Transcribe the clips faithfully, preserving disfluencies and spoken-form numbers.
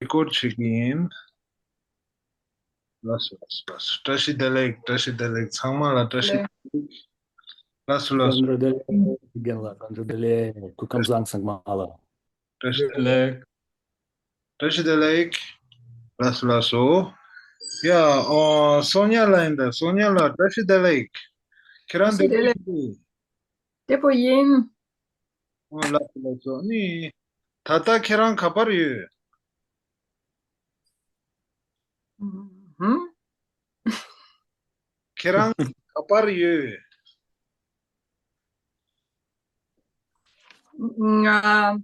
རི་ཀོཌ་བྱེད་ཀྱི་ཡིན། ལགས་སོ་ལགས་སོ་ལགས་སོ། བཀྲ་ཤིས་བདེ་ལེགས། བཀྲ་ཤིས་བདེ་ལེགས། ཚང་མ་ལ་བཀྲ་ཤིས་བདེ་ལེགས། ལགས་སོ་ལགས་སོ། སྐྱབས་མགོན་བདེ་ལེགས། རྒན་ལགས་སྐུ་ཁམས་བཟང་། ཚང་མ་ལ་བཀྲ་ཤིས་བདེ་ལེགས། བཀྲ་ཤིས་བདེ་ལེགས། ལགས་སོ་ལགས་སོ། ཡ། ཨོ། སོ་ཉ་ལགས་ཡིན་ད། སོ་ཉ་ལགས་བཀྲ་ཤིས་བདེ་ལེགས། ཁྱེད་རང་བཀྲ་ཤིས་བདེ་ལེགས། བདེ་པོ་ཡིན། ཨོ། ལགས་སོ་ལགས་སོ། ནི། ད་ལྟ་ཁྱེད་རང་ག་པར་ཡོད། ཧུམ། ཁྱེད་རང་ག་པར་ཡོད། ང་ཨམ་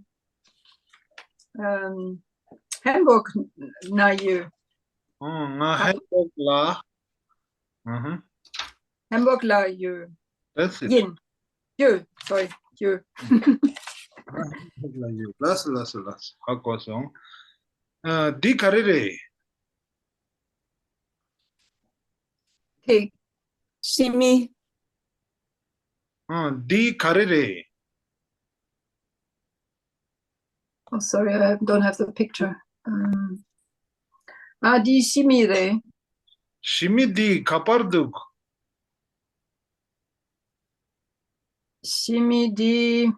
ཧེམ་བོག་ན་ཡོད། ཨོ། ང་ཧེམ་བོག་ལ། ཨུ་ཧུམ། ཧེམ་བོག་ལ་ཡོད། That's it. ཡིན། ཡོད། སོ་རི། ཡོད། ཧེམ་བོག་ལ་ཡོད། ལགས་སོ་ལགས་སོ་ལགས་སོ། ཧ་གོ་སོང་། ཨ། འདི་ག་རེ་རེད། དེ་ཤི་མི། ཨ། འདི་ག་རེ་རེད། Oh, sorry, I don't have the picture. ཨ། འདི་ཤི་མི་རེད། ཤི་མི་འདི་ག་པར་འདུག། ཤི་མི་འདི་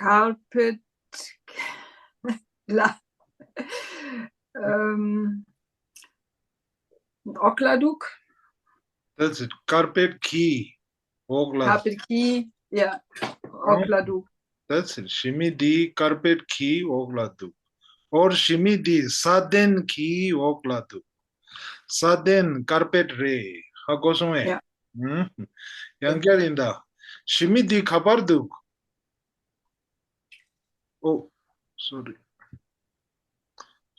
ཀར་པེཊ་ལ་ཨམ་འོག་ལ་འདུག། That's it. ཀར་པེཊ་གི་འོག་ལ། ཀར་པེཊ་གི། ཡ། འོག་ལ་འདུག། That's it. ཤི་མི་འདི་ཀར་པེཊ་གི་འོག་ལ་འདུག། Or ཤི་མི་འདི་ས་གདན་གི་འོག་ལ་འདུག། ས་གདན་ཀར་པེཊ་རེད། ཧ་གོ་སོང་ངས། ཡ། ཨུམ། ཡང་བསྐྱར་ཡིན་ད། ཤི་མི་འདི་ག་པར་འདུག། ཨོ། སོ་རི།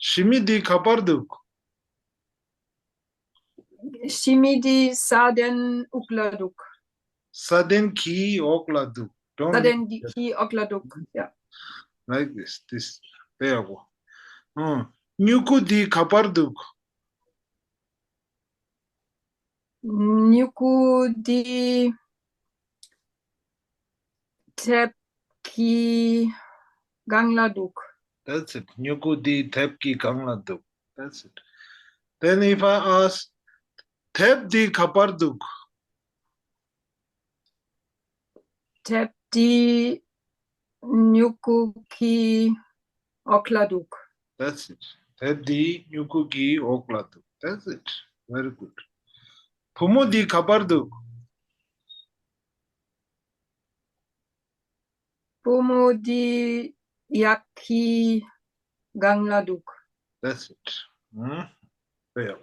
ཤི་མི་འདི་ག་པར་འདུག། ཤི་མི་འདི་ས་གདན་འོག་ལ་འདུག། ས་གདན་གྱི་འོག་ལ་འདུག། Don't ས་གདན་འདི་གྱི་འོག་ལ་འདུག། Yeah. Like this, this. དཔེ་ཡག་པོ། ཨང་། སྨྱུ་གུ་འདི་ག་པར་འདུག། སྨྱུ་གུ་འདི་དེབ་ཀྱི་སྒང་ལ་འདུག། That's it. སྨྱུ་གུ་འདི་དེབ་ཀྱི་སྒང་ལ་འདུག། That's it. Then if I ask, དེབ་འདི་ག་པར་འདུག། དེབ་འདི་སྨྱུ་གུ་གི་འོག་ལ་འདུག། That's it. དེབ་འདི་སྨྱུ་གུ་གི་འོག་ལ་འདུག། That's it. Very good. བུ་མོ་འདི་ག་པར་འདུག། བུ་མོ་འདི་གཡག་གི་སྒང་ལ་འདུག། That's it. ཧུམ། དཔེ་ཡག།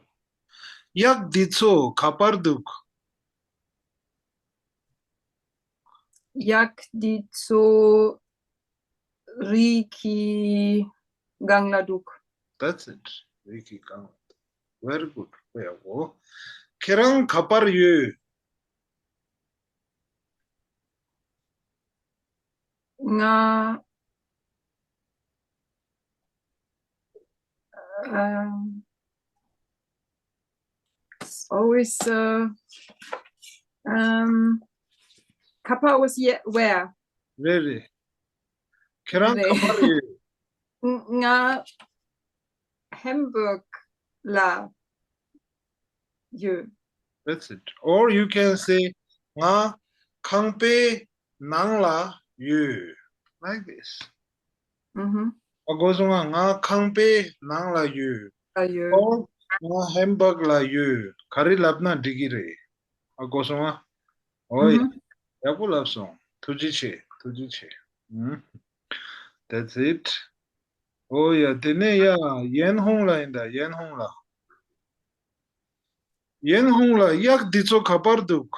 གཡག་འདི་ཚོ་ག་པར་འདུག། གཡག་འདི་ཚོ་རི་གི་སྒང་ལ་འདུག། That's it. རི་གི་སྒང་ལ་འདུག། Very good. དཔེ་ཡག་པོ། ཁྱེད་རང་ག་པར་ཡོད། ང་ཨམ། It's always uh, um, Kappa was ye- where? རེད་རེད། ཁྱེད་རང་རེད། ག་པར་ཡོད། ང་ཧེམ་བོག་ལ་ཡོད། That's it. Or you can say, ང་ཁང་པའི་ནང་ལ་ཡོད། Like this. ཨུ་ཧུམ། ཨ་གོ་སོང་ང་། ང་ཁང་པའི་ནང་ལ་ཡོད། ལ་ཡོད། Or ང་ཧེམ་བོག་ལ་ཡོད། ག་རེ་ལབ་ན་འགྲིག་གི་རེད། ཨ་གོ་སོང་ང་། ཨོ་ཡ། ཨུ་ཧུམ། ཡག་པོ་ལབ་སོང་། ཐུགས་རྗེ་ཆེ། ཐུགས་རྗེ་ཆེ། ཨུམ། That's it. ཨོ་ཡ། དེ་ནས་ཡ་ཡན་ཧུང་ལ་ཡིན་ད། ཡན་ཧུང་ལ། ཡན་ཧུང་ལ། གཡག་འདི་ཚོ་ག་པར་འདུག།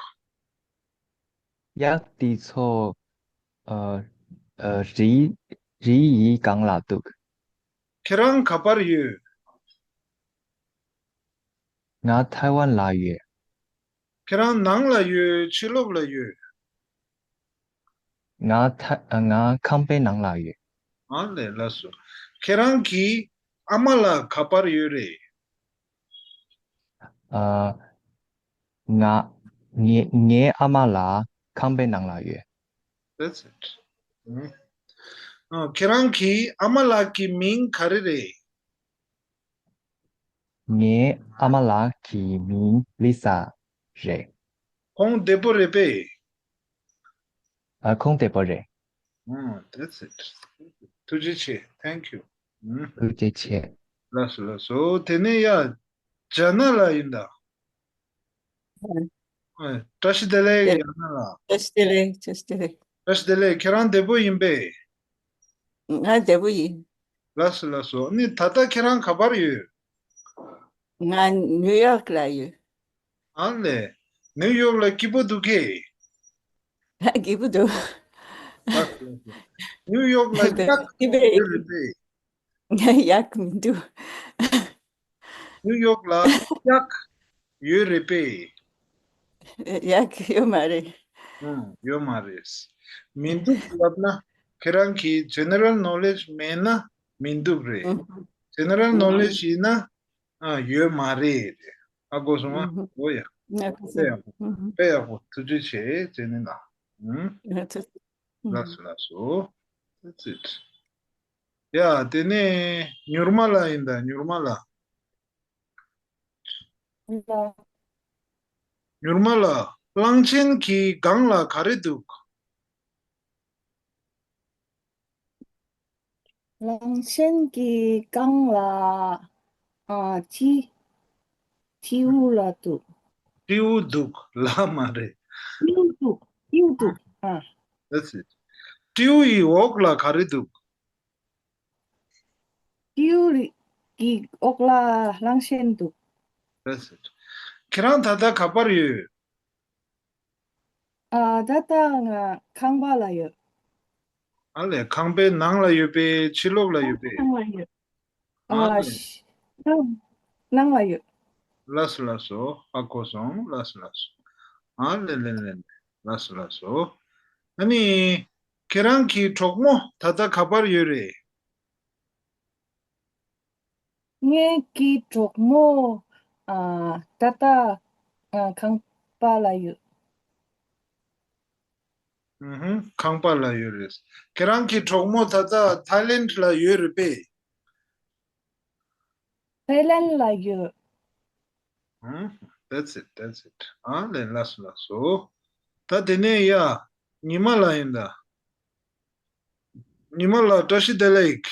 གཡག་འདི་ཚོ་ཨ་ཨ་རི་རི་ཡི་སྒང་ལ་འདུག། ཁྱེད་རང་ག་པར་ཡོད། ང་ཐའེ་ཝན་ལ་ཡོད། ཁྱེད་རང་ནང་ལ་ཡོད། ཕྱི་ལོགས་ལ་ཡོད། ང་ཐ་ང་ཁང་པའི་ནང་ལ་ཡོད། ཨ་ལས། ལགས་སོ། ཁྱེད་རང་གི་ཨ་མ་ལགས་ག་པར་ཡོད་རེད། ཨ་ང་ངའི་ངའི་ཨ་མ་ལགས་ཁང་པའི་ནང་ལ་ཡོད། That's it. ཨུམ། ཨ། ཁྱེད་རང་གི་ཨ་མ་ལགས་ཀྱི་མིང་ག་རེ་རེད། ངའི་ཨ་མ་ལགས་ཀྱི་མིང་ལི་ས་རེད། ཁོང་བདེ་པོ་རེད་པས། ཨ། ཁོང་བདེ་པོ་རེད། ཨ། That's it. ཐུགས་རྗེ་ཆེ། Thank you. ཨུམ། ཐུགས་རྗེ་ཆེ། ལགས་སོ་ལགས་སོ། དེ་ནས་ཡ། ཇ་ན་ལགས་ཡིན་ད། ཨ། ཨ། བཀྲ་ཤིས་བདེ་ལེགས། ཇ་ན་ལགས། བཀྲ་ཤིས་བདེ་ལེགས། བཀྲ་ཤིས་བདེ་ལེགས། བཀྲ་ཤིས་བདེ་ལེགས། ཁྱེད་རང་བདེ་པོ་ཡིན་པས། ང་བདེ་པོ་ཡིན། ལགས་སོ་ལགས་སོ། ནི་ད་ལྟ་ཁྱེད་རང་ག་པར་ཡོད། ང་ནིའུ་ཡོག་ལ་ཡོད། ཨ་ལས། ནིའུ་ཡོག་ལ་སྐྱིད་པོ་འདུག་གས། སྐྱིད་པོ་འདུག་ལགས་སོ་ལགས་སོ། ནིའུ་ཡོག་ལ་སྐྱིད་པོ་ཡོད་རེད་པས། ཡག་མི་འདུག་ནིའུ་ཡོག་ལ་ཡག་ཡོད་རེད་པས། ཡག་ཡོད་མ་རེད། ཨང་། ཡོད་མ་རེད། མི་འདུག་ལབ་ན། ཁྱེད་རང་གི་ཇེ་ནེ་རལ་ནོ་ལེཇ་མེད་ན་མི་འདུག་རེད། ཨང་། ཇེ་ནེ་རལ་ནོ་ལེཇ་ཡིན་ན། ཨ། ཡོད་མ་རེད། ཨ། གོ་སོང་ཨ། ཨང་། འོ་ཡ། ཨང་། དཔེ་ཡག་པོ། ཨང་། དཔེ་ཡག་པོ། ཐུགས་རྗེ་ཆེ་ཇེ་ནེ་ལགས། ཨང་། ཨང་། ཐུགས། ཨང་། ལགས་སོ་ལགས་སོ། That's it. ཡ། དེ་ནས་མྱུར་མ་ལགས་ཡིན་ད། མྱུར་མ་ལགས། ལགས། མྱུར་མ་ལགས། གླང་ཆེན་གྱི་སྒང་ལ་ག་རེ་འདུག་གླང་ཆེན་གྱི་སྒང་ལ། ཨ། སྤྲེའུ། སྤྲེའུ་ལ་འདུག་སྤྲེའུ་འདུག་ལ་མ་རེད། སྤྲེའུ་འདུག་སྤྲེའུ་འདུག་ཨ། That's it. སྤྲེའུ་ཡི་འོག་ལ་ག་རེ་འདུག་སྤྲེའུ་གི་འོག་ལ་གླང་ཆེན་འདུག That's it. ཁྱེད་རང་ད་ལྟ་ག་པར་ཡོད། ཨ། ད་ལྟ་ང་ཁང་པ་ལ་ཡོད། ཨ་ལས། ཁང་པའི་ནང་ལ་ཡོད་པས། ཕྱི་ལོགས་ལ་ཡོད་པས། ནང་ལ་ཡོད། ཨ་ཨ་ལས། ཤ་ནང་ལ་ཡོད། ལགས་སོ་ལགས་སོ། ཧ་གོ་སོང་། ལགས་སོ་ལགས་སོ། ཨ་ལས་ལས་ལས། ལགས་སོ་ལགས་སོ། ཨ་ནི། ཁྱེད་རང་གི་གྲོགས་མོ་ད་ལྟ་ག་པར་ཡོད་རེད། ངའི་གི་གྲོགས་མོ། ཨ། ད་ལྟ། ཨ། ཁང་པ་ལ་ཡོད། ཨུ་ཧུམ། ཁང་པ་ལ་ཡོད་རེད། ཁྱེད་རང་གི་གྲོགས་མོ་ད་ལྟ་ཐའི་ལེན་ལ་ཡོད་རེད་པས། ཐའི་ལེན་ལ་ཡོད། ཨུ། That's it, that's it. ཨ་ལས། ལགས་སོ་ལགས་སོ། ད་དེ་ནས་ཡ། ཉི་མ་ལགས་ཡིན་ད། ཉི་མ་ལགས། བཀྲ་ཤིས་བདེ་ལེགས།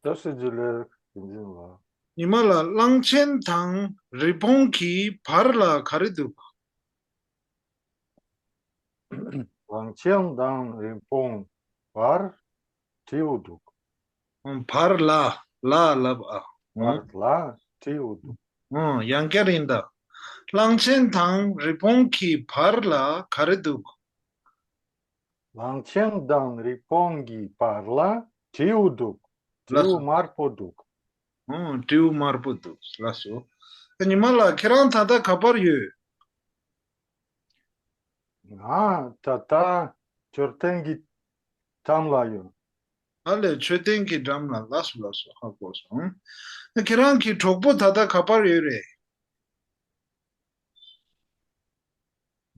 བཀྲ་ཤིས་བདེ་ལེགས། བསྟན་འཛིན་ལགས། ཉི་མ་ལགས། གླང་ཆེན་དང་རི་བོང་གི་བར་ལ་ག་རེ་འདུག་གླང་ཆེན་དང་རི་བོང་བར་སྤྲེའུ་འདུག་བར་ལ། ལ་ལབ་ཨ། བར་ལ་སྤྲེའུ་འདུག་ཨང་། ཡང་བསྐྱར་ཡིན་ད། གླང་ཆེན་དང་རི་བོང་གི་བར་ལ་ག་རེ་འདུག་གླང་ཆེན་དང་རི་བོང་གི་བར་ལ་སྤྲེའུ་འདུག་ལགས་སོ། སྤྲེའུ་དམར་པོ་འདུག་ཨང་། སྤྲེའུ་དམར་པོ་འདུག་ལགས་སོ། ཉི་མ་ལགས། ཁྱེད་རང་ད་ལྟ་ག་པར་ཡོད། ང་ད་ལྟ་མཆོད་རྟེན་གྱི་འགྲམ་ལ་ཡོད། ཨ་ལས། མཆོད་རྟེན་གྱི་འགྲམ་ལ། ལགས་སོ་ལགས་སོ། ཧ་གོ་སོང་། ཁྱེད་རང་གི་གྲོགས་པོ་ད་ལྟ་ག་པར་ཡོད་རེད།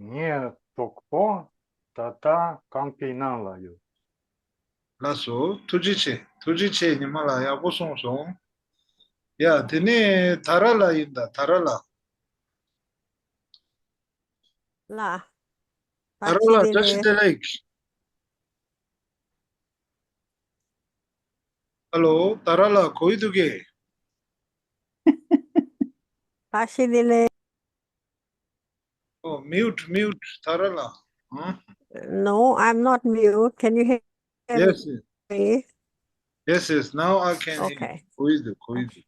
ངའི་གྲོགས་པོ་ད་ལྟ་ཁང་པའི་ནང་ལ་ཡོད། ལགས་སོ། ཐུགས་རྗེ་ཆེ། ཐུགས་རྗེ་ཆེ། ཉི་མ་ལགས། ཡག་པོ་གསུངས་སོང་། ཡ། དེ་ནས་ད་ར་ལགས་ཡིན་ད། ད་ར་ལགས། ལགས། ད་ར་ལགས། བཀྲ་ཤིས་བདེ་ལེགས། ཧ་ལོ། ད་ར་ལགས། གོ་ཡི་འདུག་གས། བཀྲ་ཤིས་བདེ་ལེགས། Oh, mute, mute, ད་ར་ལགས། ཨང་། No, I'm not mute. Can you hear Yes, yes. me? Yes, yes. Now I can hear. Okay. གོ་ཡི་འདུག་གོ་ཡི་འདུག་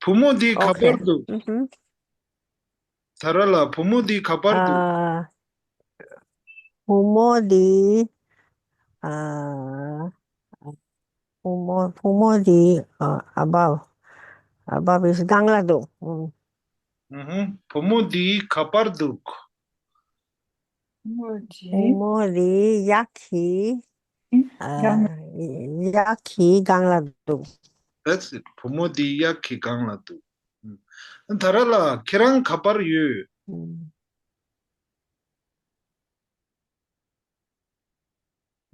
བུ་མོ་འདི་ག་པར་འདུག Okay. Mm-hmm. ད་ར་ལགས། བུ་མོ་འདི་ག་པར་འདུག་ཨ། བུ་མོ་འདི། ཨ། བུ་མོ། བུ་མོ་འདི། ཨ། above. Above is སྒང་ལ་འདུག་ཨུ། ཨུ་ཧུ། བུ་མོ་འདི་ག་པར་འདུག་བུ་མོ་འདི་གཡག་གི། ཨ། གཡག་གི་སྒང་ལ་འདུག That's it. བུ་མོ་འདི་གཡག་གི་སྒང་ལ་འདུག་ཨུ། ད་ར་ལགས། ཁྱེད་རང་ག་པར་ཡོད།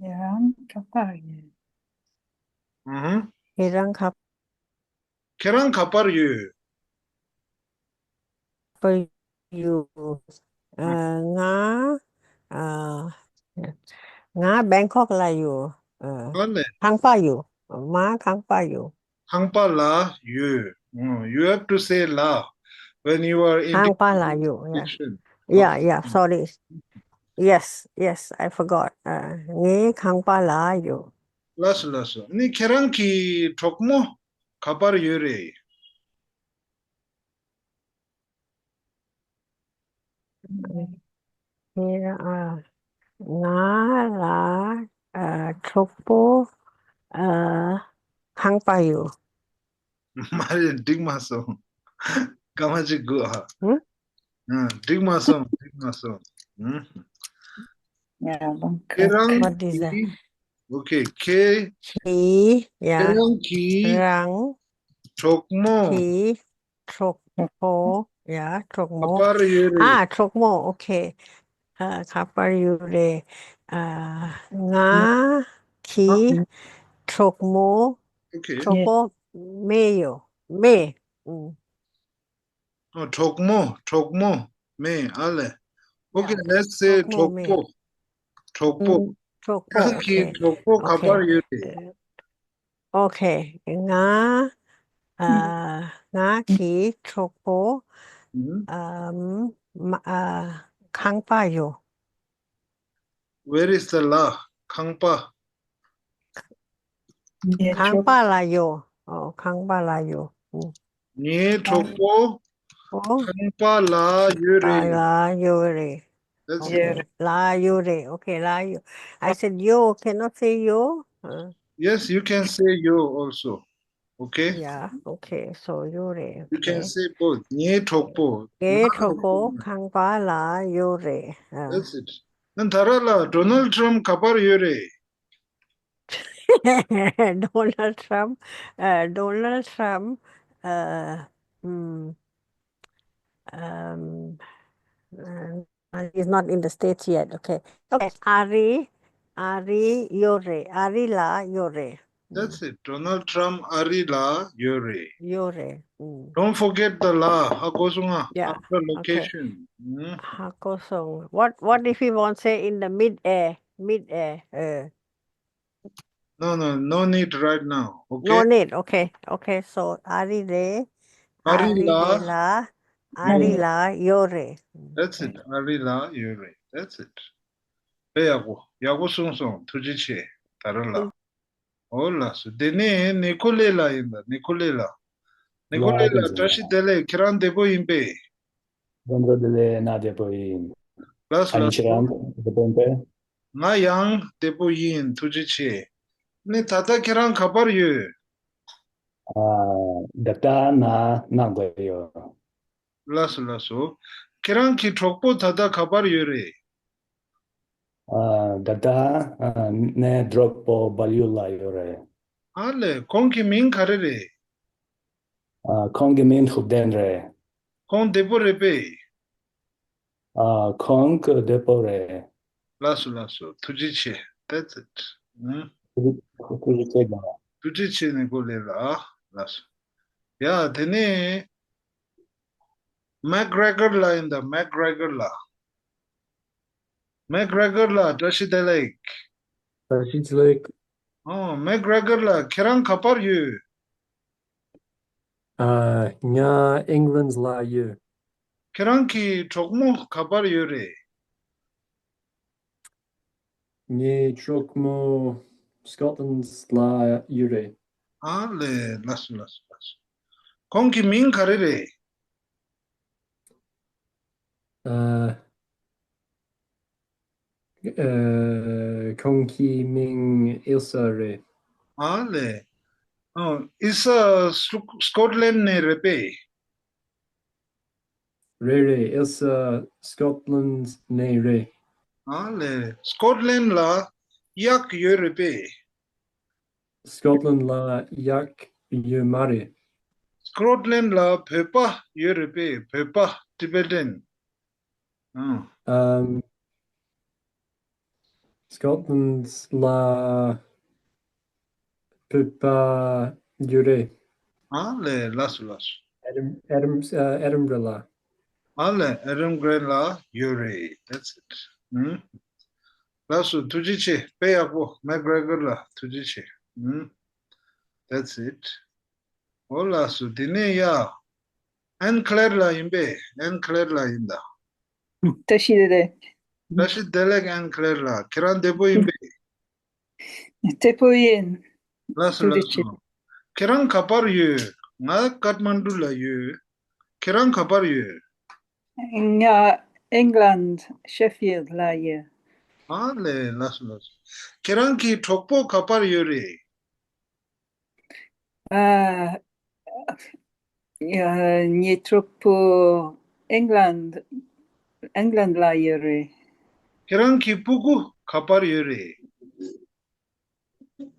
ཨུ། ཁྱེད་རང་ག་པར་ཡོད། ཨུ་ཧུམ། ཁྱེད་རང་ག་ཁྱེད་རང་ག་པར་ཡོད། པར་ཡོད། ཨ། ང་ཨ། ང་བེང་ཀོག་ལ་ཡོད། ཨ། ཨ་ལས། ཁང་པ་ཡོད། མ་ཁང་པ་ཡོད། ཁང་པ་ལ་ཡོད། ཨུ། You have to say ལ when you are in ཁང་པ་ལ་ཡོད། Yeah. Fiction. Yeah, yeah, sorry. Yes, yes, I forgot. ཨ། ངའི་ཁང་པ་ལ་ཡོད། ལགས་སོ་ལགས་སོ། ནི་ཁྱེད་རང་གི་གྲོགས་མོ་ག་པར་ཡོད་རེད། ངའི་ཨ། ང་ལ་ཨ། གྲོགས་པོ་ཨ། ཁང་པ་ཡོད། མ་རེད། འགྲིག་མ་སོང་། སྐར་མ་གཅིག་སྒུག་ཨ། ཧུམ། ཨ། འགྲིག་མ་སོང་། འགྲིག་མ་སོང་། ཧུམ། ཁྱེད་རང་What is that? གི། ཨོ་ཁེ། ཁྱེད། གི། ཡ། ཁྱེད་རང་གི་རང་གྲོགས་མོ། གི་གྲོགས་པོ། ཡ། གྲོགས་མོ། ག་པར་ཡོད་རེད། ཨ། གྲོགས་མོ། ཨོ་ཁེ། ཨ། ག་པར་ཡོད་རེད། ཨ། ང་གི་གྲོགས་མོ། ཨོ་ཁེ། གྲོགས་པོ་མེད་ཡོད། མེད། ཨུ། ཨོ། གྲོགས་མོ། གྲོགས་མོ་མེད། ཨ་ལས། ཨོ་ཁེ། Yeah. Let's say གྲོགས་མོ་མེད། གྲོགས་པོ། གྲོགས་པོ། ཨུ། གྲོགས་པོ། ཁྱེད་རང་གི། ཨོ་ཁེ། གྲོགས་པོ་ག་ཨོ་ཁེ། པར་ཡོད་རེད། ཨོ་ཁེ། ང་ཨ། ང་གི་གྲོགས་པོ་ཨུ། ཨམ། མ། ཨ། ཁང་པ་ཡོད། Where is the ལ། ཁང་པ། ངའི་ཁང་གྲོགས་པ་ལ་ཡོད། ཨོ། ཁང་པ་ལ་ཡོད། ཨུ། ངའི་གྲོགས་པོ་ཨོ། ཁང་པ་ལ་ཡོད་རེད། ལ་ཡོད་རེད། That's it. ཡོད་རེད། ལ་ཡོད་རེད། ཨོ་ཁེ། ལ་ཡོད། I said ཡོད། Cannot say ཡོད། ཨ། Yes, you can say ཡོད also. Okay? Yeah, okay. So ཡོད་རེད། You can say both. ངའི་གྲོགས་པོ། ངའི་གྲོགས་པོ་ཁང་པ་ལ་ཡོད་རེད། ཨ། That's it. ཨ། ད་ར་ལ་Donald Trump ག་པར་ཡོད་རེད། Donald Trump, uh, Donald Trump, uh, mm, um, uh, he's not in the States yet. Okay. Okay. ཨ་རི། ཨ་རི་ཡོད་རེད། ཨ་རི་ལ་ཡོད་རེད། That's it. Donald Trump ཨ་རི་ལ་ཡོད་རེད། ཡོད་རེད། ཨུ། Don't forget the ལ། ཧ་གོ་སོང་ང་། Yeah. After okay. Location. ཧ་གོ་སོང་། What, what if we want say in the mid air? Mid air. Uh. No, no, no need right now. Okay? No need. Okay. Okay. So ཨ་རི་རེད། ཨ་རི་ལ། ཨ་རི་ལ་ཡོད་རེད། That's it. ཨ་རི་ལ་ཡོད་རེད། That's it. དཔེ་ཡག་པོ། ཡག་པོ་གསུངས་སོང་། ཐུགས་རྗེ་ཆེ། ད་ར་ལ། ཨོ་ལགས་སོ། དེ་ནས་ནི་ཁོ་ལེ་ལགས་ཡིན་ད། ནི་ཁོ་ལེ་ལགས། ནི་ཁོ་ལེ་ལགས། བཀྲ་ཤིས་བདེ་ལེགས། ཁྱེད་རང་བདེ་པོ་ཡིན་པས། བདེ་ལེགས། ང་བདེ་པོ་ཡིན། ལགས་སོ། ཨ་ནི་ལགས་སོ། ཁྱེད་རང་བདེ་པོ་ཡིན་པས། ང་ཡང་བདེ་པོ་ཡིན། ཐུགས་རྗེ་ཆེ། ནི་ད་ལྟ་ཁྱེད་རང་ག་པར་ཡོད། ཨ། ད་ལྟ་ང་ནང་དུ་ཡོད། ལགས་སོ་ལགས་སོ། ཁྱེད་རང་གི་གྲོགས་པོ་ད་ལྟ་ག་པར་ཡོད་རེད། ཨ། ད་ལྟ་ཨ། ངའི་གྲོགས་པོ་བལ་ཡུལ་ལ་ཡོད་རེད། ཨ་ལས། ཁོང་གི་མིང་ག་རེ་རེད། ཨ། ཁོང་གི་མིང་ཐུབ་བསྟན་རེད། ཁོང་བདེ་པོ་རེད་པས། ཨ། ཁོང་གི་བདེ་པོ་རེད། ལགས་སོ་ལགས་སོ། ཐུགས་རྗེ་ཆེ། That's it. ཨུ། ཐུགས་རྗེ་ཆེ་ལགས། ཐུགས་རྗེ་ཆེ། ནི་ཁོ་ལེ་ལགས། ལགས་སོ། ཡ། དེ་ནས་མེག་རེ་གར་ལགས་ཡིན་ད། མེག་རེ་གར་ལགས། མེག་རེ་གར་ལགས། བཀྲ་ཤིས་བདེ་ལེགས། བཀྲ་ཤིས་བདེ་ལེགས། ཨོ། མེག་རེ་གར་ལགས། ཁྱེད་རང་ག་པར་ཡོད། ཨ། ང་ཨིང་ལན་ལ་ཡོད། ཁྱེད་རང་གི་གྲོགས་མོ་ག་པར་ཡོད་རེད། ངའི་གྲོགས་མོ་སྐོཊ་ལན་ལ་ཡོད་རེད། ཨ་ལས། ལགས་སོ་ལགས་སོ་ལགས་སོ། ཁོང་གི་མིང་ག་རེ་རེད། ཨ། ཨ། ཁོང་གི་མིང་ཨེལ་ས་རེད། ཨ་ལས། ཨ། ཨེལ་ས་སུ། སྐོཊ་ལན་ནས་རེད་པས། རེད་རེད། ཨེལ་ས་སྐོཊ་ལན་ནས་རེད། ཨ་ལས། སྐོཊ་ལན་ལ་གཡག་ཡོད་རེད་པས། སྐོཊ་ལན་ལ་གཡག་ཡོད་མ་རེད། སྐོཊ་ལན་ལ་བོད་པ་ཡོད་རེད་པས། བོད་པ། Tibetan. ཨང་། ཨམ། Scotland ལ་བོད་པ་ཡོད་རེད། ཨ་ལས། ལགས་སོ་ལགས་སོ། Edin- Edin- ཨ། Edinburgh ལ། ཨ་ལས། Edinburgh ལ་ཡོད་རེད། That's it. ཨུམ། ལགས་སོ། ཐུགས་རྗེ་ཆེ། དཔེ་ཡག་པོ། མེག་གྷི་རེ་གྷར་ལ་ཐུགས་རྗེ་ཆེ། ཨུམ། That's it. ཨོ་ལགས་སོ། དེ་ནས་ཡ། ཨན་ཁི་ལེར་ལ་ཡིན་པས། ཨན་ཁི་ལེར་ལ་ཡིན་ད། བཀྲ་ཤིས་བདེ་ལེགས། བཀྲ་ཤིས་བདེ་ལེགས། ཨན་ཁི་ལེར་ལགས། ཁྱེད་རང་བདེ་པོ་ཡིན་པས། བདེ་པོ་ཡིན། ལགས་སོ་ཐུགས་རྗེ་ལགས་ཆེ། སོ། ཁྱེད་རང་ག་པར་ཡོད། ང་ཀཏ་མན་ཌུ་ལ་ཡོད། ཁྱེད་རང་ག་པར་ཡོད། ང་ཨིང་ལན་ཤེ་ཕིལ་ལ་ཡོད། ཨ་ལས། ལགས་སོ་ལགས་སོ། ཁྱེད་རང་གི་གྲོགས་པོ་ག་པར་ཡོད་རེད། ཨ། ཨ། ངའི་གྲོགས་པོ་ཨིང་ལན་ཨིང་ལན་ལ་ཡོད་རེད། ཁྱེད་རང་གི་སྤུ་གུ་ག་པར་ཡོད་རེད།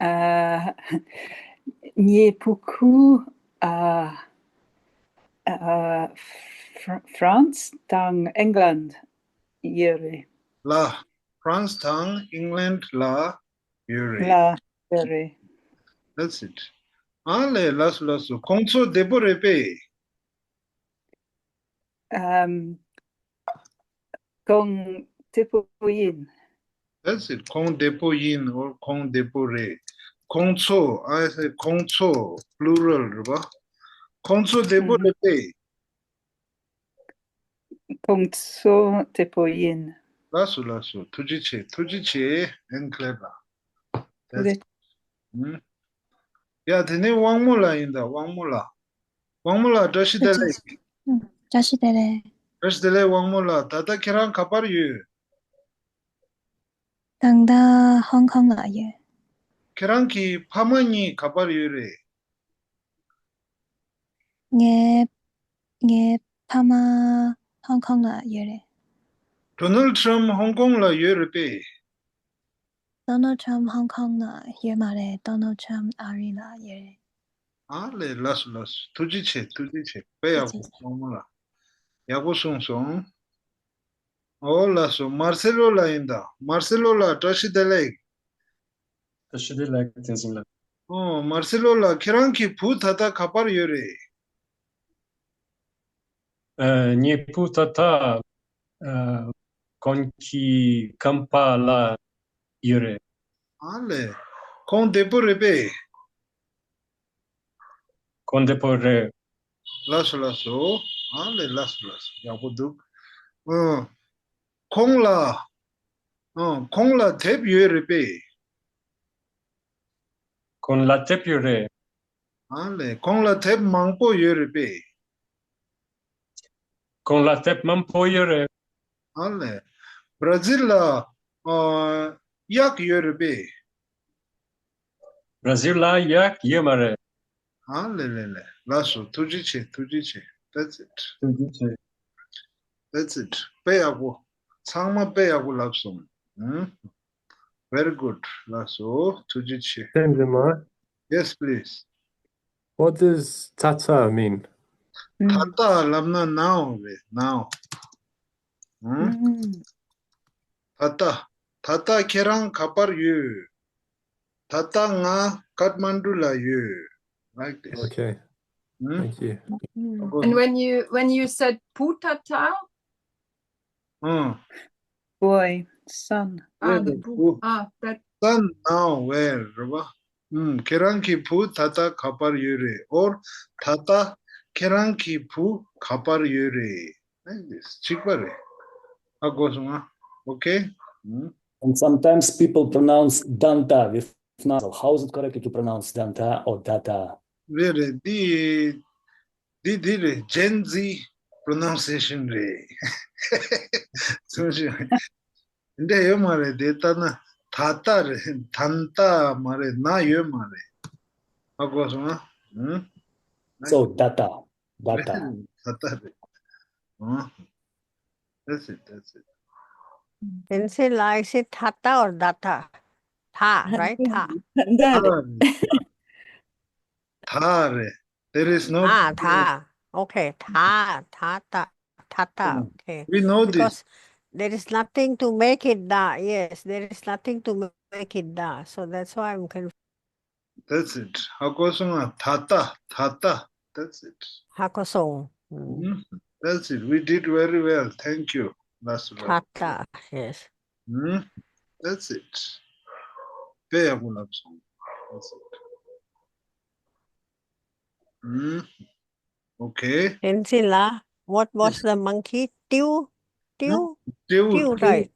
ཨ། ངའི་སྤུ་གུ་ཨ། ཨ། ཧྥ- ཧྥ་རན་སི་དང་ཨིང་ལན་ཡོད་རེད། ལ། ཧྥ་རན་སི་དང་ཨིང་ལན་ལ་ཡོད་རེད། ལ་ཡོད་རེད། That's it. ཨ་ལས། ལགས་སོ་ལགས་སོ། ཁོང་ཚོ་བདེ་པོ་རེད་པས། ཨམ། ཁོང་བདེ་པོ་ཡིན། That's it. ཁོང་བདེ་པོ་ཡིན། ཨོ། ཁོང་བདེ་པོ་རེད། ཁོང་ཚོ། I say ཁོང་ཚོ། པུ་ལུ་རལ་རེད་པ། ཁོང་ཚོ་བདེ་པོ་ཨམ། རེད་པས། ཁོང་ཚོ་བདེ་པོ་ཡིན། ལགས་སོ་ལགས་སོ། ཐུགས་རྗེ་ཆེ། ཐུགས་རྗེ་ཆེ། ཨན་ཁི་ལེར་ལགས། ཐུགས་རྗེ་ཆེ། ཨུམ། ཡ། དེ་ནས་དབང་མོ་ལགས་ཡིན་ད། དབང་མོ་ལགས། དབང་མོ་ལགས་བཀྲ་ཤིས་བདེ་ལེགས། བཀྲ་ཤིས་བདེ་ལེགས། བཀྲ་ཤིས་བདེ་ལེགས། དབང་མོ་ལགས། ད་ལྟ་ཁྱེད་རང་ག་པར་ཡོད། ད་ལྟ་ཧོང་ཀོང་ལ་ཡོད། ཁྱེད་རང་གི་ཕ་མ་གཉིས་ག་པར་ཡོད་རེད། ངའི་ངའི་ཕ་མ་ཧོང་ཀོང་ལ་ཡོད་རེད། ཌོ་ནལ་ཊམ་ཧོང་ཀོང་ལ་ཡོད་རེད་པས། ཌོ་ནལ་ཊམ་ཧོང་ཀོང་ལ་ཡོད་མ་རེད། ཌོ་ནལ་ཊམ་ཨ་རི་ལ་ཡོད་རེད། ཨ་ལས། ལགས་སོ་ལགས་སོ། ཐུགས་རྗེ་ཆེ། ཐུགས་རྗེ་ཆེ། དཔེ་ཡག་པོ། ཐུགས་རྗེ་ཆེ། དབང་མོ་ལགས། ཡག་པོ་གསུངས་སོང་། ཨོ་ལགས་སོ། མར་སེ་ལོ་ལགས་ཡིན་ད། མར་སེ་ལོ་ལགས་བཀྲ་ཤིས་བདེ་ལེགས། བཀྲ་ཤིས་བདེ་ལེགས་བསྟན་འཛིན་ལགས། ཨོ། མར་སེ་ལོ་ལགས། ཁྱེད་རང་གི་བུ་ད་ལྟ་ག་པར་ཡོད་རེད། ཨ། ངའི་བུ་ད་ལྟ་ཨ། ཁོང་གི་ཁང་པ་ལ་ཡོད་རེད། ཨ་ལས། ཁོང་བདེ་པོ་རེད་པས། ཁོང་བདེ་པོ་རེད། ལགས་སོ་ལགས་སོ། ཨ་ལས། ལགས་སོ་ལགས་སོ། ཡག་པོ་འདུག། ཨ། ཁོང་ལ། ཨ། ཁོང་ལ་དེབ་ཡོད་རེད་པས། ཁོང་ལ་དེབ་ཡོད་རེད། ཨ་ལས། ཁོང་ལ་དེབ་མང་པོ་ཡོད་རེད་པས། ཁོང་ལ་དེབ་མང་པོ་ཡོད་རེད། ཨ་ལས། བྷ་ར་ཛིལ་ལ་ཨ། གཡག་ཡོད་རེད་པས། བྷ་ར་ཛིལ་ལ་གཡག་ཡོད་མ་རེད། ཨ་ལས་ལས་ལས། ལགས་སོ། ཐུགས་རྗེ་ཆེ། ཐུགས་རྗེ་ཆེ། That's it. ཐུགས་རྗེ་ཆེ། That's it. དཔེ་ཡག་པོ། ཚང་མ་དཔེ་ཡག་པོ་ལབ་སོང་། ཨུམ། Very good. ལགས་སོ། ཐུགས་རྗེ་ཆེ། བསྟན་འཛིན་མ། Yes, please. What does ད་ལྟ་mean? ད་ལྟ་ལབ་ན་now རེད། Now. ཨུམ། ཨུམ། ད་ལྟ། ད་ལྟ་ཁྱེད་རང་ག་པར་ཡོད། ད་ལྟ་ང་ཀཏ་མན་ཌུ་ལ་ཡོད། Like this. Okay. ཨུམ། Thank you. ཨུམ། And when you, when you said བུ་ད་ལྟ, ཨང་། Boy, son. Ah, the བུ། བུ། Ah, that. Son now where རེད་པ། ཨུམ། ཁྱེད་རང་གི་བུ་ད་ལྟ་ག་པར་ཡོད་རེད། Or ད་ལྟ་ཁྱེད་རང་གི་བུ་ག་པར་ཡོད་རེད། གཅིག་པ་རེད། ཧ་གོ་སོང་ང་། Okay. ཨུམ། And sometimes people pronounce ད་ལྟ with nasal. How is it correctly to pronounce ད་ལྟ་or ད་ལྟ? རེད་རེད། འདི་འདི་འདི་རེད། Gen Z pronunciation རེད། སུ་ཞིག་འདྲ་ཡོད་མ་རེད། དེ་ལྟ་ན་ད་ལྟ་རེད། ད་ལྟ་མ་རེད། ན་ཡོད་མ་རེད། ཧ་གོ་སོང་ང་། ཨུམ། So ད་ལྟ། ད་ལྟ། ད་ལྟ་རེད། ཨང་། That's it, that's it. བསྟན་འཛིན་ལགས། Is it ད་ལྟ་or ད་ལྟ། ད། Right? ད། ད་རེད། ད་རེད། There is no ད། ད། Okay. ད། ད་ལྟ། ད་ལྟ། ཨང་། Okay. We know this. Because there is nothing to make it da. Yes, there is nothing to make it da. So that's why I'm confused. That's it. ཧ་གོ་སོང་ང་། ད་ལྟ། ད་ལྟ། That's it. ཧ་གོ་སོང་། ཨུམ། Mm, that's it. We did very well. Thank you. That's ད་right. ལྟ། Yes. Mm, that's it. དཔེ་ཡག་པོ་ལབ་སོང་། That's it. Mm, okay. བསྟན་འཛིན་ལགས། What was the monkey? ཏིའུ། ཏིའུ། ཏིའུ། ཏིའུ། Right.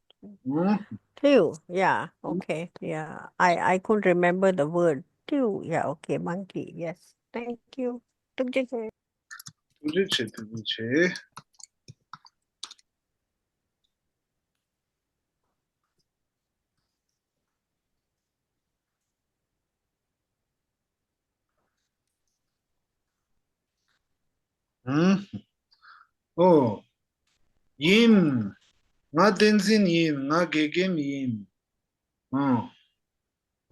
Mm, ཏིའུ། Yeah. Okay. Yeah. I I couldn't remember the word. ཏིའུ། Yeah. Okay. Monkey. Yes. Thank you. ཐུགས་རྗེ་ཆེ། ཐུགས་རྗེ་ཆེ། ཐུགས་རྗེ་ཆེ། ཨུམ། ཨོ། ཡིན། ང་བསྟན་འཛིན་ཡིན། ང་དགེ་རྒན་ཡིན། ཨོ།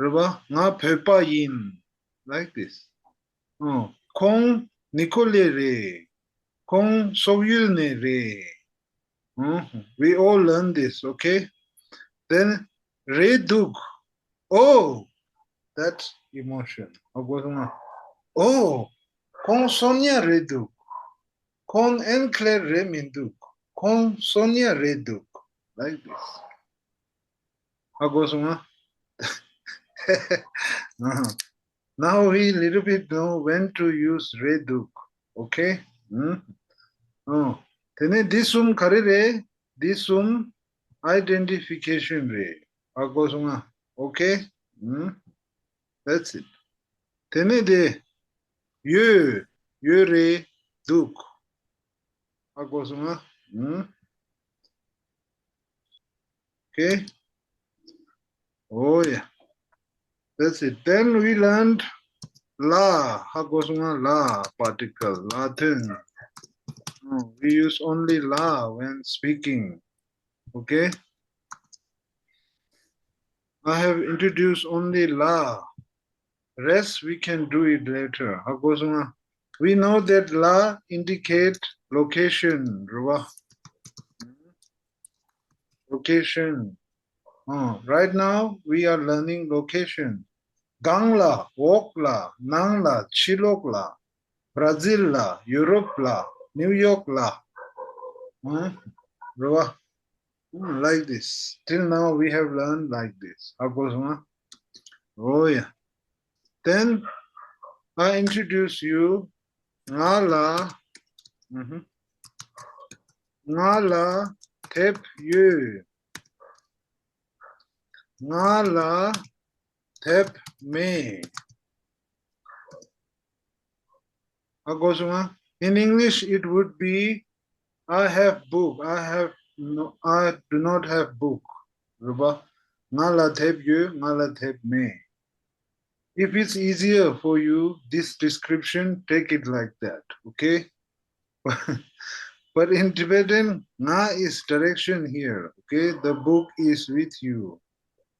རེད་པ། ང་བོད་པ་ཡིན། Like this. ཨོ། ཁོང་ནི་ཀོ་ལེ་རེད། ཁོང་སོག་ཡུལ་ནས་རེད། ཨོ། We all learn this, okay? Then རེད་འདུག Oh, that emotion. ཧ་གོ་སོང་ང་། Oh, ཁོང་སོ་ཉ་རེད་འདུག་ཁོང་ཨན་ཁི་ལེར་རེད་མི་འདུག་ཁོང་སོ་ཉ་རེད་འདུག Like this. ཧ་གོ་སོང་ང་། Now we little bit know when to use རེད་འདུག Okay? ཨུམ། ཨོ། དེ་ནས་འདི་གསུམ་ག་རེ་རེད། འདི་གསུམ་identification རེད། ཧ་གོ་སོང་ང་། Okay? ཨུམ། That's it. དེ་ནས་དེ། ཡོད། ཡོད་རེད་འདུག་ཧ་གོ་སོང་ང་། ཨུམ། Okay? Oh, yeah. That's it. Then we learned ལ། ཧ་གོ་སོང་ང་། ལ། Particle. ལ་དོན། Oh, we use only ལ when speaking. Okay? I have introduced only ལ. Rest we can do it later. ཧ་གོ་སོང་ང་། We know that ལ indicate location རེད་པ། Location. Uh, right now we are learning location. སྒང་ལ། འོག་ལ། ནང་ལ། ཕྱི་ལོགས་ལ། བར་ཛིལ་ལ། ཡུ་རོབ་ལ། ནིའུ་ཡོག་ལ། ཨ། རེད་པ། Mm, like this. Till now we have learned like this. ཧ་གོ་སོང་ང་། Oh, yeah. Then I introduce you. ང་ལ། ཨུམ། ང་ལ་དེབ་ཡོད། ང་ལ་དེབ་མེད། ཧ་གོ་སོང་ང་། In English, it would be, I have book. I have no, I do not have book. རེད་པ། ང་ལ་དེབ་ཡོད། ང་ལ་དེབ་མེད། If it's easier for you, this description, take it like that, okay? But in Tibetan, ང is direction here, okay? The book is with you.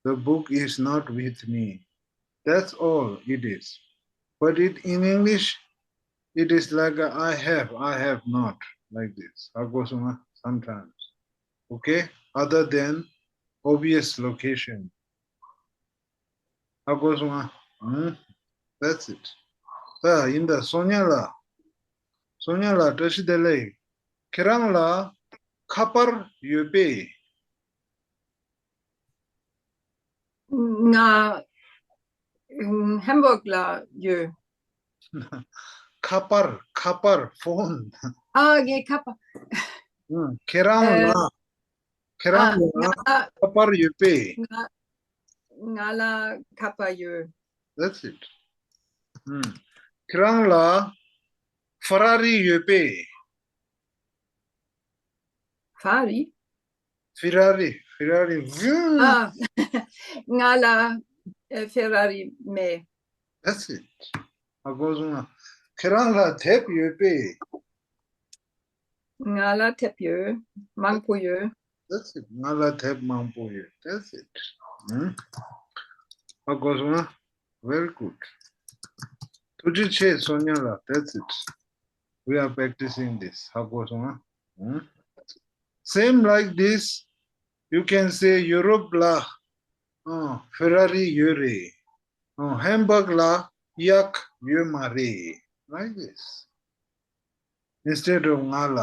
The book is not with me. That's all it is. But it, in English, it is like a, I have, I have not, like this. ཧ་གོ་སོང་ང་། Sometimes. Okay? Other than obvious location. ཧ་གོ་སོང་ང་། ཨུམ། That's it. ད་ཡིན་ད། སོ་ཉ་ལགས། སོ་ཉ་ལགས། བཀྲ་ཤིས་བདེ་ལེགས། ཁྱེད་རང་ལ་ཁ་པར་ཡོད་པས། ང་ཧམ་བྷོག་ལ་ཡོད། ཁ་པར། ཁ་པར། ཕོན། ཨ། ངའི་ཁ་པར། ཨུམ། ཁྱེད་རང་ལ། ཁྱེད་རང་ལ་ཁ་པར་ཡོད་པས། ང་ང་ལ་ཁ་པར་ཡོད། That's it. ཨུམ། ཁྱེད་རང་ལ་ཧྥེ་ར་རི་ཡོད་པས། ཧྥེ་ར་རི། ཧྥེ་ར་རི། ཧྥེ་ར་རི། ཝུན། ཨ། ང་ལ་ཧྥེ་ར་རི་མེད། That's it. ཧ་གོ་སོང་ང་། ཁྱེད་རང་ལ་དེབ་ཡོད་པས། ང་ལ་དེབ་ཡོད། མང་པོ་ཡོད། That's it. ང་ལ་དེབ་མང་པོ་ཡོད། That's it. ཧུམ། ཧ་གོ་སོང་ང་། Very good. ཐུགས་རྗེ་ཆེ་སོ་ཉ་ལགས། That's it. We are practicing this. ཧ་གོ་སོང་ང་། ཧུམ། Same like this, You can say ཡུ་རོབ་ལ་ཨ་ཕེ་ར་རི་ཡོད་རེད། ཨ་ཧེམ་བྷག་ལ་གཡག་ཡོད་མ་རེད། Like this. Instead of ང་ལ།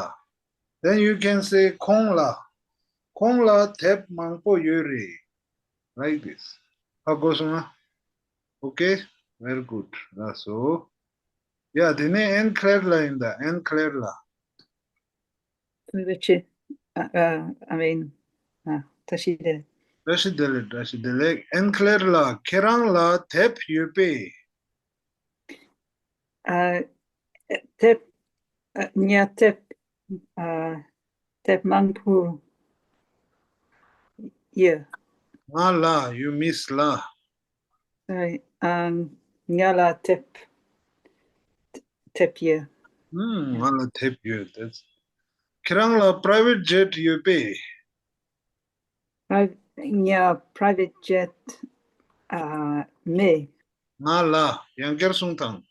Then you can say ཁོང་ལ། ཁོང་ལ་དེབ་མང་པོ་ཡོད་རེད། Like this. ཧ་གོ་སོང་ང་། Okay, very good. ལགས་སོ། ཡ་དེ་ནས་ཨན་ཁི་ལེར་ལ་ཡིན་ད། ཨན་ཁི་ལེར་ལ། ཐུགས་རྗེ་ཆེ། ཨ་ཨ་I mean ཨ་བཀྲ་ཤིས་བདེ་ལེགས། བཀྲ་ཤིས་བདེ་ལེགས། བཀྲ་ཤིས་བདེ་ལེགས། ཨན་ཁི་ལེར་ལ་ཁྱེད་རང་ལ་དེབ་ཡོད་པས། ཨ་དེབ། ཨ་ངའི་དེབ། ཨ་དེབ་མང་པོ་ཡོད། ང་ལ། you miss ལ། Sorry, ཨ་ང་ལ་དེབ། དེབ་ཡོད། ཨུམ། ང་ལ་དེབ་ཡོད། That's- ཁྱེད་རང་ལ་private jet ཡོད་པས། Pri- ངའི་private jet ཨ་མེད། ང་ལ། ཡང་བསྐྱར་གསུངས་དང་།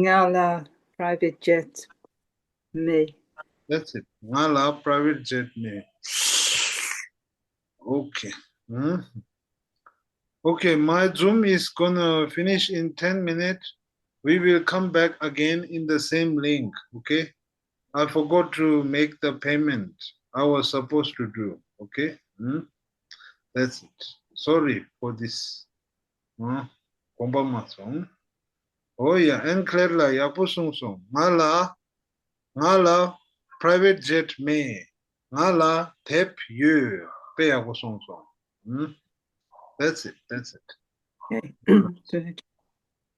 ང་ལ་private jet མེད། That's it. ང་ལ་private jet མེད། Okay. Hmm? Okay, my Zoom is gonna finish in ten minutes. We will come back again in the same link, okay? I forgot to make the payment I was supposed to do, okay? Hmm? That's it. Sorry for this. Hmm? དགོངས་པ་མ་ཚོམས། ཨོ་ཡ། ཨན་ཁི་ལེར་ལ་ཡག་པོ་གསུངས་སོང་། ང་ལ། ང་ལ་private jet མེད། ང་ལ་དེབ་ཡོད། དཔེ་ཡག་པོ་གསུངས་སོང་། ཨུམ། That's it, that's it.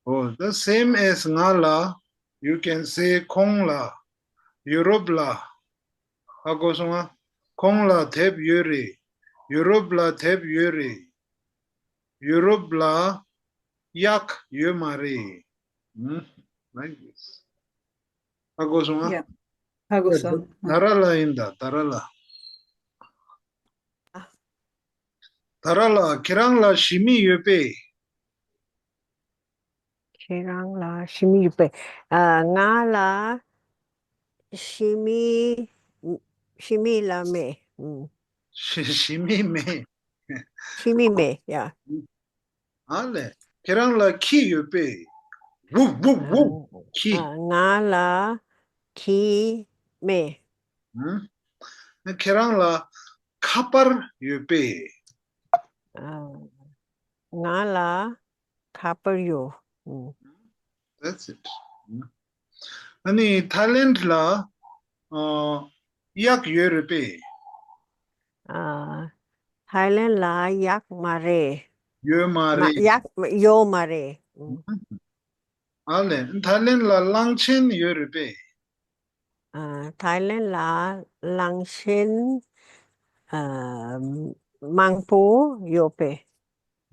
Oh, the same as ང་ལ། You can say ཁོང་ལ། ཡུ་རོབ་ལ། ཧ་གོ་སོང་ང་། ཁོང་ལ་དེབ་ཡོད་རེད། ཡུ་རོབ་ལ་དེབ་ཡོད་རེད། ཡུ་རོབ་ལ་གཡག་ཡོད་མ་རེད། ཨུམ། Like this. ཧ་གོ་སོང་ང་། ཡ། ཧ་གོ་སོང་། ད་ར་ལ་ཡིན་ད། ད་ར་ལ། ད་ར་ལ་ཁྱེད་རང་ལ་ཞི་མི་ཡོད་པས། ཁྱེད་རང་ལ་ཞི་མི་ཡོད་པས། ཨ་ང་ལ་ཞི་མི། ཞི་མི་ལ་མེད། ཨུམ། ཞི་ཞི་མི་མེད། ཞི་མི་མེད། ཡ། ཨ་ལས། ཁྱེད་རང་ལ་ཁྱི་ཡོད་པས། ཝུབ་ཝུབ་ཝུབ། ཨ་ཁྱི། ཨ་ང་ལ་ཁྱི་མེད། ཨུམ། ཁྱེད་རང་ལ་ཁ་པར་ཡོད་པས། ཨ་ང་ལ་ཁ་པར་ཡོད། ཨུམ། That's it. ཨ་ནི་ཐའི་ལེན་ལ་ཨ་གཡག་ཡོད་རེད་པས། ཨ་ཐའི་ལེན་ལ་གཡག་མ་རེད། ཡོད་མ་མ་རེད། གཡག་ཡོད་མ་རེད། ཨུམ། ཨ་ལས། ཐའི་ལེན་ལ་གླང་ཆེན་ཡོད་རེད་པས། ཨ་ཐའི་ལེན་ལ་གླང་ཆེན་ཨ་མང་པོ་ཡོད་པས།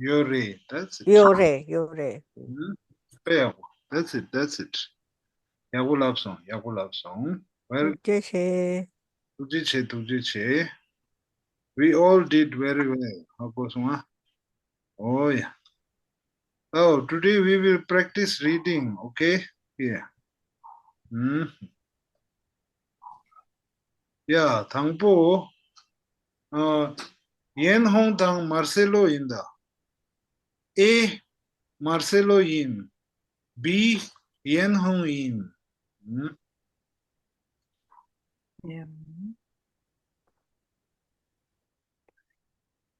ཡོད་རེད། That's it. ཡོད་རེད། ཡོད་རེད། ཨུམ། དཔེ་ཡག་པོ། That's it, that's it. ཡག་པོ་ལབ་སོང་། ཡག་པོ་ལབ་སོང་། Well, ཐུགས་རྗེ་ཆེ། ཐུགས་རྗེ་ཆེ། ཐུགས་རྗེ་ཆེ། We all did very well. ཧ་གོ་སོང་ང་། Oh, yeah. Oh, today we will practice reading, okay? Yeah. ཨུམ། ཡ། དང་པོ། ཨ། ཡན་ཧུང་དང་མར་སེ་ལོ་ཡིན་ད། A མར་སེ་ལོ་ཡིན། B ཡན་ཧུང་ཡིན། ཨུམ། ཡ།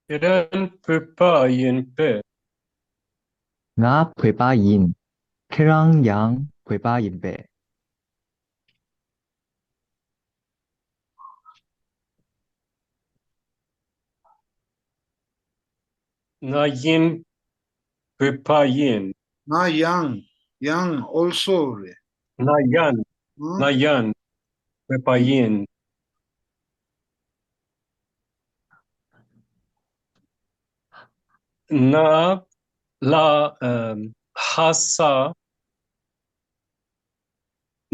ཁྱེད་རང་བོད་པ་ཡིན་པས། ང་བོད་པ་ཡིན། ཁྱེད་རང་ཡང་བོད་པ་ཡིན་པས། ང་ཡང་བོད་པ་ཡིན། ང་ཡང་། ཡང་also རེད། ང་ཡང་། ཨང་། ང་ཡང་བོད་པ་ཡིན། ང་ལྷ་ས་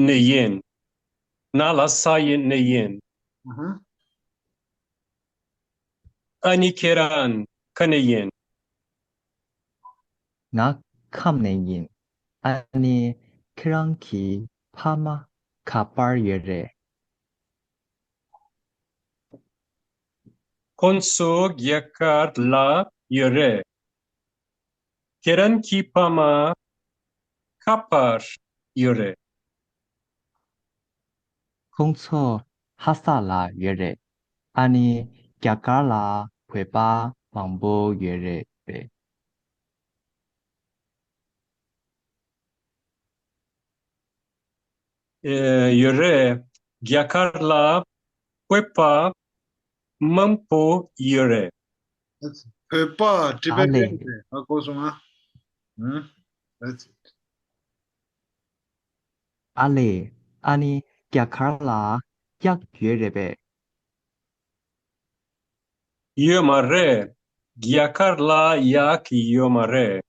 ནས་ཡིན། ང་ལྷ་ས་ཡིན་ནས་ཡིན། ཨ་ཧ། ཨ་ནི་ཁྱེད་རང་ག་ནས་ཡིན། ང་ཁམས་ནས་ཡིན། ཨ་ནི་ཁྱེད་རང་གི་ཕ་མ་ག་པར་ཡོད་རེད། ཁོང་ཚོ་རྒྱ་གར་ལ་ཡོད་རེད། ཁྱེད་རང་གི་ཕ་མ་ག་པར་ཡོད་རེད། ཁོང་ཚོ་ལྷ་ས་ལ་ཡོད་རེད། ཨ་ནི་རྒྱ་གར་ལ་བོད་པ་མང་པོ་ཡོད་རེད་པས། ཨེ། ཡོད་རེད། རྒྱ་གར་ལ་བོད་པ་མང་པོ་ཡོད་རེད། བོད་པ་ཊི་བེ་ཊན་རེད། ཧ་གོ་སོང་ང་། ཨ་ལེ། ཨ་ནི་རྒྱ་གར་ལ་གཡག་ཡོད་རེད་པས། ཡོད་མ་རེད། རྒྱ་གར་ལ་གཡག་ཡོད་མ་རེད།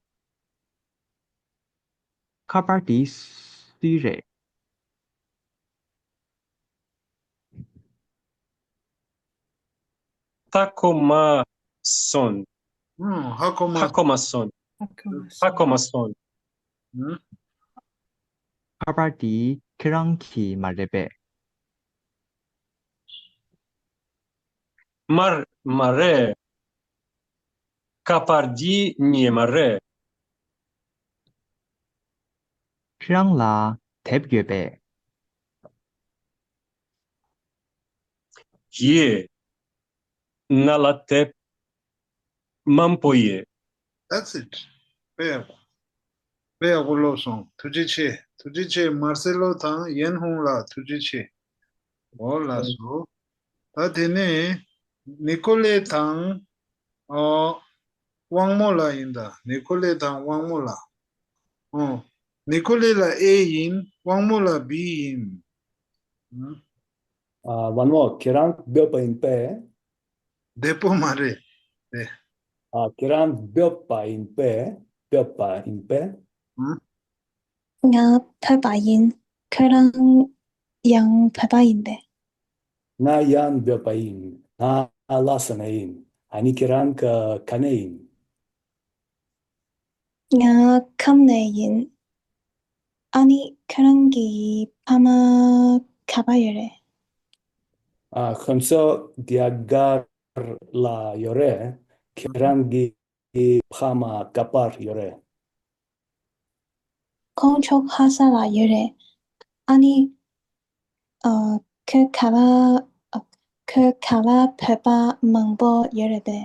ཁ་པར་དེ་སུའི་རེད། ཧ་གོ་མ་སོང་། ཧ་གོ་མ་ཧ་གོ་མ་སོང་། ཧ་གོ་མ་སོང་། ཁ་པར་དེ་ཁྱེད་རང་གི་མ་རེད་པས། མ་མ་རེད། ཁ་པར་འདི་ངའི་མ་རེད། ཁྱེད་རང་ལ་དེབ་ཡོད་པས། ཡོད། ང་ལ་དེབ་མང་པོ་ཡོད། That's it. དཔེ་ཡག་པོ། དཔེ་ཡག་པོ་ཀློག་སོང་། ཐུགས་རྗེ་ཆེ། ཐུགས་རྗེ་ཆེ། མར་སེ་ལོ་དང་ཡན་ཧུང་ལ་ཐུགས་རྗེ་ཆེ། འོ་ལགས་སོ། ད་དེ་ནས་ནི་ཀོ་ལེ་དང་། ཨོ། དབང་མོ་ལ་ཡིན་ད། ནི་ཀོ་ལེ་དང་དབང་མོ་ལ། ཨོ། ནི་ཀོ་ལེ་ལ་ཨེ་ཡིན། དབང་མོ་ལ་བི་ཡིན། ཨ། ཝན་མོ། ཁྱེད་རང་བོད་པ་ཡིན་པས། བདེ་པོ་མ་རེད། རེད། ཨ། ཁྱེད་རང་བོད་པ་ཡིན་པས། བོད་པ་ཡིན་པས། ང་བོད་པ་ཡིན། ཁྱེད་རང་ཡང་བོད་པ་ཡིན་པས། ང་ཡང་བོད་པ་ཡིན། ང་ལྷ་ས་ནས་ཡིན། ཨ་ནི་ཁྱེད་རང་ག་ག་ནས་ཡིན། ང་ཁམས་ནས་ཡིན། ཨ་ནི་ཁྱེད་རང་གི་ཕ་མ་ག་པར་ཡོད་རེད། ཨ། ཁོང་ཚོ་རྒྱ་གར་ལ་ཡོད་རེད། ཁྱེད་རང་གི་ཕ་མ་ག་པར་ཡོད་རེད། ཁོང་ཚོ་ལྷ་ས་ལ་ཡོད་རེད། ཨ་ནི། ཨ། ཁྱེད་ག་ལ། ཨ། ཁྱེད་ག་ལ་བོད་པ་མང་པོ་ཡོད་རེད་པས།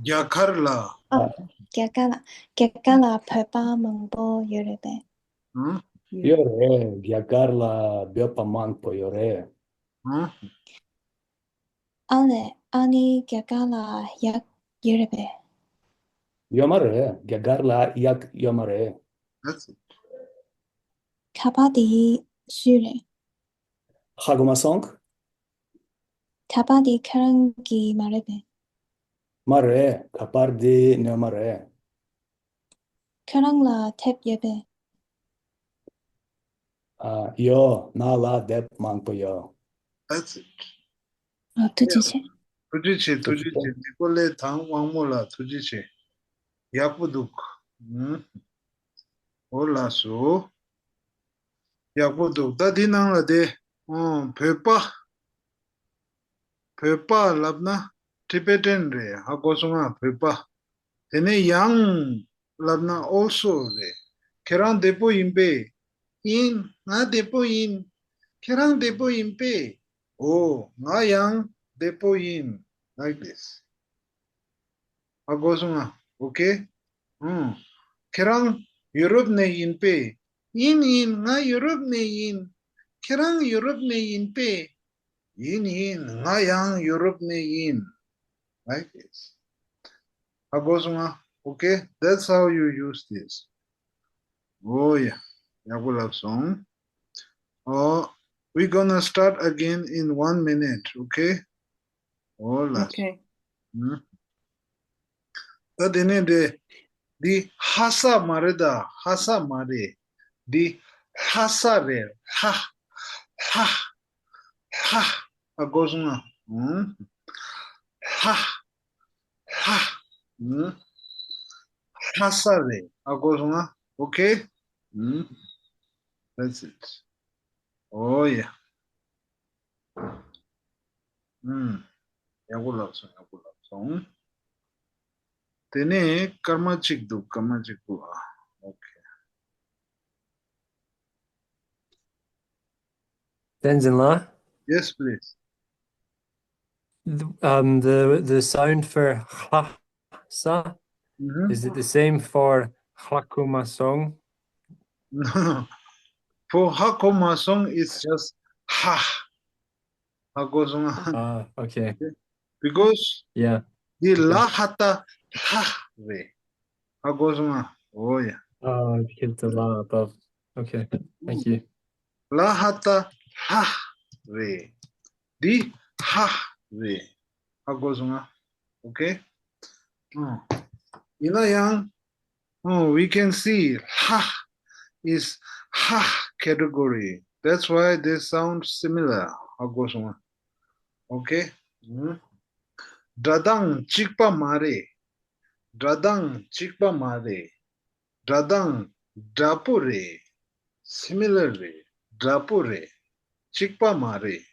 རྒྱ་གར་ལ། ཨ། རྒྱ་གར་ལ། རྒྱ་གར་ལ་བོད་པ་མང་པོ་ཡོད་རེད་པས། ཨང་། ཡོད་རེད། རྒྱ་གར་ལ་བོད་པ་མང་པོ་ཡོད་རེད། ཨང་། ཨ་ལས། ཨ་ནི་རྒྱ་གར་ལ་གཡག་ཡོད་རེད་པས། ཡོད་མ་རེད། རྒྱ་གར་ལ་གཡག་ཡོད་མ་རེད། That's it. ཁ་པར་དེ་སུའི་རེད། ཧ་གོ་མ་སོང་། ཁ་པར་དེ་ཁྱེད་རང་གི་མ་རེད་པས། མ་རེད། ཁ་པར་དེ་ངའི་མ་རེད། ཁྱེད་རང་ལ་དེབ་ཡོད་པས། ཨ། ཡོད། ང་ལ་དེབ་མང་པོ་ཡོད། That's it. ཨ། ཐུགས་རྗེ་ཆེ། ཐུགས་རྗེ་ཆེ། ཐུགས་རྗེ་ཆེ། ནི་ཀོ་ལེ་དང་དབང་མོ་ལ་ཐུགས་རྗེ་ཆེ། ཡག་པོ་འདུག། ཨུམ། འོ་ལགས་སོ། ཡག་པོ་འདུག། ད་འདི་ནང་ལ་དེ། ཨོ། བོད་པ། བོད་པ་ལབ་ན་ཊི་བེ་ཊན་རེད། ཧ་གོ་སོང་ང་། བོད་པ། དེ་ནས་ཡང་ལབ་ན་ཨོལ་སོ་རེད། ཁྱེད་རང་བདེ་པོ་ཡིན་པས། ཡིན། ང་བདེ་པོ་ཡིན། ཁྱེད་རང་བདེ་པོ་ཡིན་པས། འོ། ང་ཡང་བདེ་པོ་ཡིན། Like this. ཧ་གོ་སོང་ང་། ཨོ་ཁེ། ཨང་། ཁྱེད་རང་ཡུ་རོབ་ནས་ཡིན་པས། ཡིན་ཡིན། ང་ཡུ་རོབ་ནས་ཡིན། ཁྱེད་རང་ཡུ་རོབ་ནས་ཡིན་པས། ཡིན་ཡིན། ང་ཡང་ཡུ་རོབ་ནས་ཡིན། Like this. ཧ་གོ་སོང་ང་། ཨོ་ཁེ། That's how you use this. ཨོ་ཡ། ཡག་པོ་ལབ་སོང་། ཨོ། We gonna start again in one minute, okay? ཨོ་ལགས། Okay. ཨུམ། ད་དེ་ནས་འདི། འདི་ཧ་ས་མ་རེད་ད། ཧ་ས་མ་རེད། འདི་ལྷ་ས་རེད། ལྷ། ལྷ། ལྷ། ཧ་གོ་སོང་ང་། ཨུམ། ལྷ། ལྷ། ཨུམ། ལྷ་ས་རེད། ཧ་གོ་སོང་ང་། Okay. ཨུམ། That's it. Oh yeah. ཨུམ། ཡག་པོ་ལབ་སོང་། ཡག་པོ་ལབ་ སོང་། དེ་ནས་སྐར་མ་གཅིག་འདུག་སྐར་མ་གཅིག་འདུག་ཨ། ཨོ་ཁེ། Tenzin la? Yes, please. Um, the the sound for hla sa, mm-hmm, is it the same for hlakumasong? No. For hakumasong, it's just ha. ཧ་གོ་སོང་ང་། Ah, okay. Because yeah, འདི་ལ་ཧ་ཏ་ལྷ་རེད། ཧ་གོ་སོང་ང་། Oh yeah. Oh, because the la above. Okay, thank you. ལ་ཧ་ཏ་ལྷ་རེད། འདི་ཧ་རེད། ཧ་གོ་སོང་ང་། Okay. ཨོ། ཡིན་ན་ཡང་། Oh, we can see ལྷ is ཧ category. That's why they sound similar. ཧ་གོ་སོང་ང་། Okay. སྒྲ་གདངས་གཅིག་པ་མ་རེད། སྒྲ་གདངས་གཅིག་པ་མ་རེད། སྒྲ་གདངས་འདྲ་པོ་རེད། Similar རེད། འདྲ་པོ་རེད། གཅིག་པ་མ་རེད།